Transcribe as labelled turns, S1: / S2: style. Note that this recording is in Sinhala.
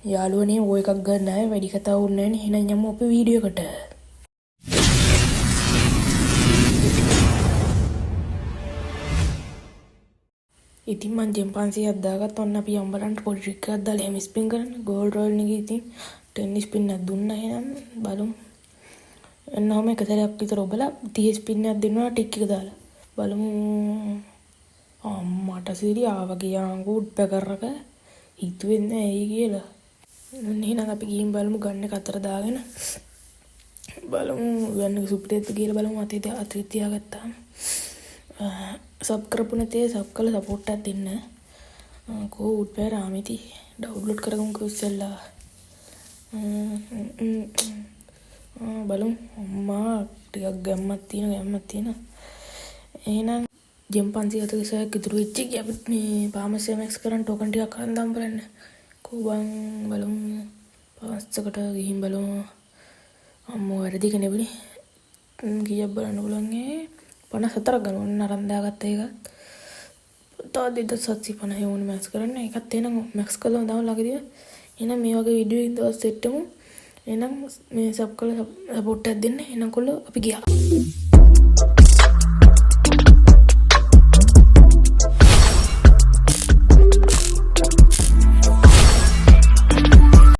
S1: යාළුවනේ ඔය එකක් ගන්න අය වැඩි කතා ඕනේ නැහැ නේ. එහෙනම් යමු අපි වීඩියෝ එකට. ඉතින් මං ජෙම් 500ක් දාගත්ත. ඔන්න අපි යමු බලන්න පොඩි ට්‍රික් එකක් දාලා එහෙම ස්පින් කරන්න. ගෝල්ඩ් රොයල් එකේ ඉතින් 10 ස්පින් එකක් දුන්නා. එහෙනම් බලමු. එන්න ඔහම එක සැරයක් විතර ඔබලා 30 ස්පින් එකක් දෙන්නවා ටික් එක දාලා. බලමු. අම්මට සිරි ආවා ගියාංගු උඩ් පැකරක හිතුවේ නෑ ඇයි කියලා. ඔන්න එහෙනම් අපි ගිහින් බලමු ගන්න එක අතර දාගෙන. බලමු ගන්න එක සුපිරියද කියලා බලමු අතේ අතේ තියාගත්තාම. සබ් කරපු නැතේ සබ් කරලා සපෝට් එකක් දෙන්න. කෝ උඩ් පැර ආමිති ඩවුන්ලෝඩ් කරගමුකෝ ඉස්සෙල්ලා. බලමු. අම්මා ටිකක් ගැම්මක් තියෙන ගැම්මක් තියෙන. එහෙනම් ජෙම් 546ක් ඉතුරු වෙච්ච එක අපිට මේ පාමස් MX කරන් ටෝකන් ටිකක් අරන් දාමු බලන්න. කෝ බං බලමු. පාස්කට ගිහින් බලමු. අම්මෝ වැරදි එක නෙවෙයි. කීයක් බලන්න පුළුවන් ඈ 54ක් ගන්න ඕන අරන් දාගත්ත එකත්. තව 2750 ඕනේ මැක්ස් කරන්න. ඒකත් එහෙනම් මැක්ස් කරලා දාමු ළඟදී. එහෙනම් මේ වගේ වීඩියෝ එකකින් දවස් සෙට් වෙමු. එහෙනම් මේ සබ් කරලා සපෝට් එකක් දෙන්න. එහෙනම් කොල්ලෝ අපි ගියා.